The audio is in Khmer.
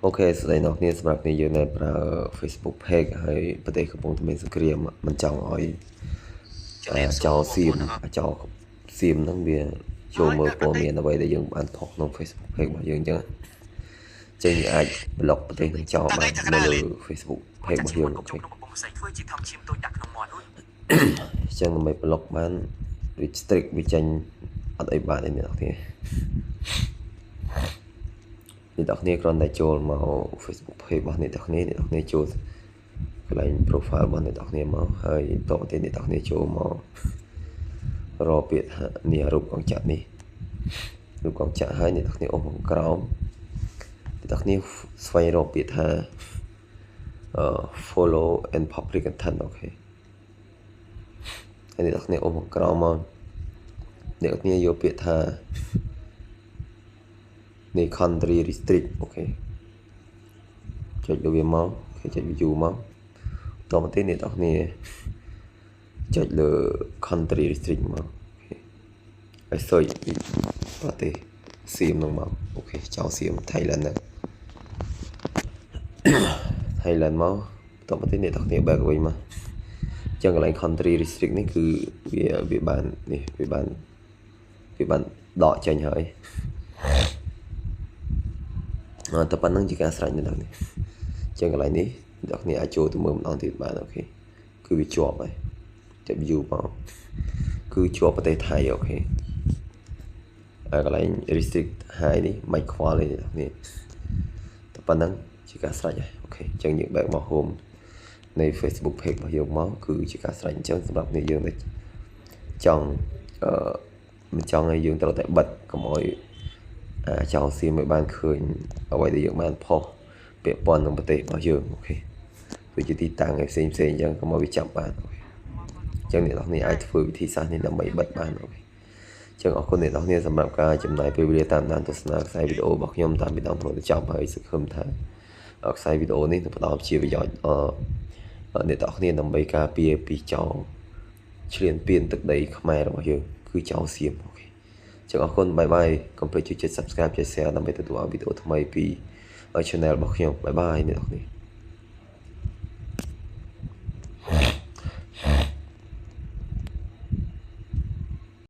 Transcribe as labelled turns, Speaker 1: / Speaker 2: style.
Speaker 1: OK សួស្តីអ្នកគ្នាសម្រាប់គ្នាយើងដែលប្រើ Facebook Page ហើយប្រទេសកំពុងតែមានសង្គ្រាមមិនចង់ឲ្យ
Speaker 2: ជំរាបសួ
Speaker 1: ចោ
Speaker 2: របង
Speaker 1: លសៀម
Speaker 2: ប្អូនទាំងអស់
Speaker 1: អាចោលសៀមហ្នឹងវាចូលមើលព័ត៌មានអ្វីដែលយើងបានផុសក្នុង Facebook Page របស់យើងអញ្ចឹងចឹងយើងអាច block ប្រទេសនឹងចោលបាននៅលើ Facebook Page របស់យើង OK
Speaker 2: ក្នុងកំប៉ុងផ្សេងធ្វើជាថង់ឈាមតូចដាក់ក្នុងមាត់រួច
Speaker 1: អញ្ចឹងដើម្បី block បានវា strict វាចេញអត់អីបានទេអ្នកនរគ្នាអ្នកនរគ្នាគ្រាន់តែចូលមក Facebook Page របស់អ្នកនរគ្នាអ្នកនរគ្នាចូលកន្លែង profile របស់អ្នកនរគ្នាមកហើយតទៅទៀតអ្នកនរគ្នាចូលមករកពាក្យថានេះរូបកងចក្រនេះរូបកងចក្រហើយអ្នកនរគ្នាអូសមកក្រោមអ្នកនរគ្នាស្វែងរកពាក្យថាអឺ follow and public content OK ហើយអ្នកនរគ្នាអូសមកក្រោមមកអ្នកនរគ្នាយកពាក្យថានេះ country restrict OK ចុចលើវាមកគេចុច view មកតមកទៀតអ្នកនរគ្នាចុចលើ country restrict មក OK ហើយ search ពីប្រទេសសៀមហ្នឹងមក OK ចោលសៀម Thailand ហ្នឹង Thailand មកតមកទៀតអ្នកនរគ្នា back វិញមកអញ្ចឹងកន្លែង country restrict នេះគឺវាវាបាននេះវាបានវាបានដកចេញហើយអឺតែប៉ុណ្្នឹងជាការស្រេចនៅដល់នេះអញ្ចឹងកន្លែងនេះអ្នកគ្នាអាចចូលទៅមើលម្ដងទៀតបាន OK គឺវាជាប់ហើយចុច view មកគឺជាប់ប្រទេសថៃ OK ហើយកន្លែង restrict high នេះមិនខ្វល់ទេអ្នកគ្នាតែប៉ុណ្្នឹងជាការស្រេចហើយ OK អញ្ចឹងយើង back មក home នៃ Facebook page របស់យើងមកគឺជាការស្រេចអញ្ចឹងសម្រាប់គ្នាយើងដែលចង់អឺមិនចង់ឲ្យយើងត្រូវតែបិទកុំឲ្យអាចោលសៀមឲ្យបានឃើញអ្វីដែលយើងបានផុសពាក់ព័ន្ធនឹងប្រទេសរបស់យើង OK ដូចជាទីតាំងឯផ្សេងផ្សេងអញ្ចឹងកុំឲ្យវាចាប់បាន OK អញ្ចឹងអ្នកនរគ្នាអាចធ្វើវិធីសាស្ត្រនេះដើម្បីបិទបាន OK អញ្ចឹងអរគុណអ្នកនរគ្នាសម្រាប់ការចំណាយពេលវេលាតាមដានទស្សនាខ្សែវីដេអូរបស់ខ្ញុំតាមពីដើមរហូតដល់ចប់ហើយសង្ឃឹមថាខ្សែវីដេអូនេះនឹងផ្ដល់ជាប្រយោជន៍ដល់អ្នកទាំងអស់គ្នាដើម្បីការពារពីចោរឈ្លានពានទឹកដីខ្មែររបស់យើងគឺចោរសៀម OK ចឹងអរគុណ bye bye កុំភ្លេចជួយចុច Subscribe ចុច Share ដើម្បីទទួលបានវីដេអូថ្មីពី Channel របស់ខ្ញុំ bye bye អ្នកនរគ្នា។